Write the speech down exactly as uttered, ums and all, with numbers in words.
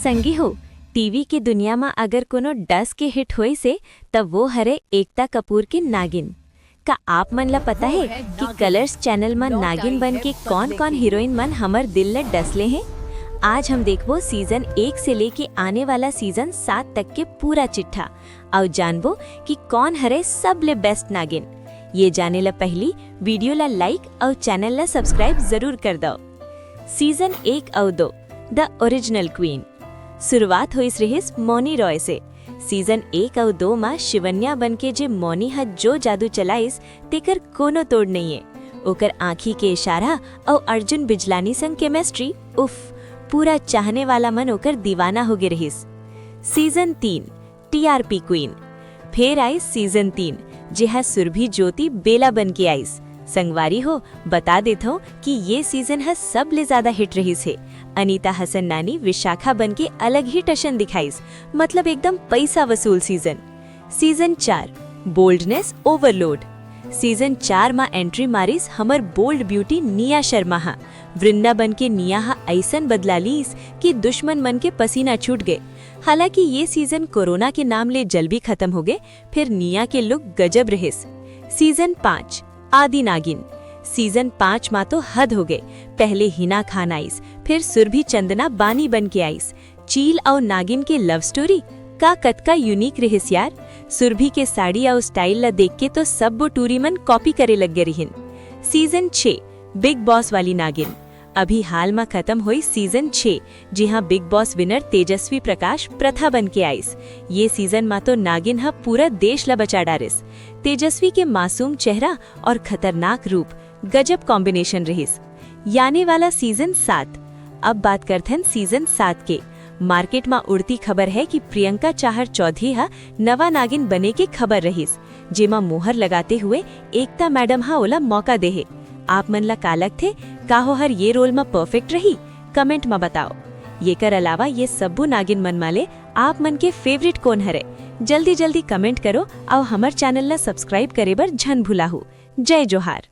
संगी हो, टीवी के दुनिया म अगर कोनो डस के हिट होइस हे, त वो हरे एकता कपूर के नागिन। का आप मन ला पता हे कि कलर्स चैनल म नागिन बन के कौन-कौन हीरोइन मन हमर दिल ल डसले हे? आज हम देखबो सीजन एक से लेके आने वाला सीजन सात तक के पूरा चिट्ठा, अउ जानबो कि कौन हरे सबले बेस्ट नागिन। ये जाने ला पहली वीडियो ला लाइक अउ चैनल ला सब्सक्राइब जरूर कर दव। सीजन एक अउ दो, द ओरिजिनल क्वीन। शुरुआत होइस रिहिस मौनी रॉय से। सीजन एक अउ दो मा शिवन्या बन के जे मौनी ह जो जादू चलाइस, तेकर कोनो तोड़ नइये। ओकर आँखी के इशारा अउ अर्जुन बिजलानी संग केमिस्ट्री, उफ, पूरा चाहने वाला मन ओकर दीवाना होगे रिहिस। सीजन तीन, टीआरपी क्वीन। फेर आइस सीजन तीन, जेहा सुरभि ज्योति बेला बन के आइस। संगवारी हो, बता देथंव कि ये सीजन ह सबले ज्यादा हिट रिहिस हे। अनीता हसननानी विशाखा बन के अलग ही टशन दिखाइस, मतलब एकदम पैसा वसूल सीजन। सीजन चार, बोल्डनेस ओवरलोड। सीजन चार मा एंट्री मारिस हमर बोल्ड ब्यूटी निया शर्मा हा। वृंदा बन के निया हा अइसन बदला लीस कि दुश्मन मन के पसीना छूट गे। हालांकि ये सीजन कोरोना के नाम ले जल्दी खत्म होगे, फेर निया के लुक गजब रिहिस। सीजन पाँच, आदि नागिन। सीजन पाँच मा तो हद होगे। पहले हिना खान आइस, फेर सुरभि चंदना बानी बन के आइस। चील अउ नागिन के लव स्टोरी का कतका यूनिक रिहिस यार। सुरभि के साड़ी अउ स्टाइल ला देख के तो सब्बो टूरी मन कॉपी करे लग गे रिहिन। सीजन छे, बिग बॉस वाली नागिन। अभी हाल मा खत्म होइस सीजन छे, जिहां big boss winner Tejasswi Prakash प्रथा बन के आइस। ये सीजन मा तो नागिन ह पूरा देश ला बचा डारिस। तेजस्वी के मासूम चेहरा अउ खतरनाक रूप, गजब कॉम्बिनेशन रिहिस। याने वाला सीजन सात। अब बात करथन सीजन सात के। मार्केट मा उड़ती खबर हे कि प्रियंका चाहर चौधरी हा नवा नागिन बने के खबर रिहिस, जेमा मोहर लगाते हुए एकता मैडम हा ओला मौका दे हे। आप मन ला का लगथे, का ओहर ये रोल मा परफेक्ट रही? कमेंट मा बताव। येकर अलावा ये सब्बो नागिन मन मा ले आप मन के फेवरेट कोन हरे? जल्दी जल्दी कमेंट करो अउ हमर चैनल ला सब्सक्राइब करे बर झन भुलाहू। जय जोहार।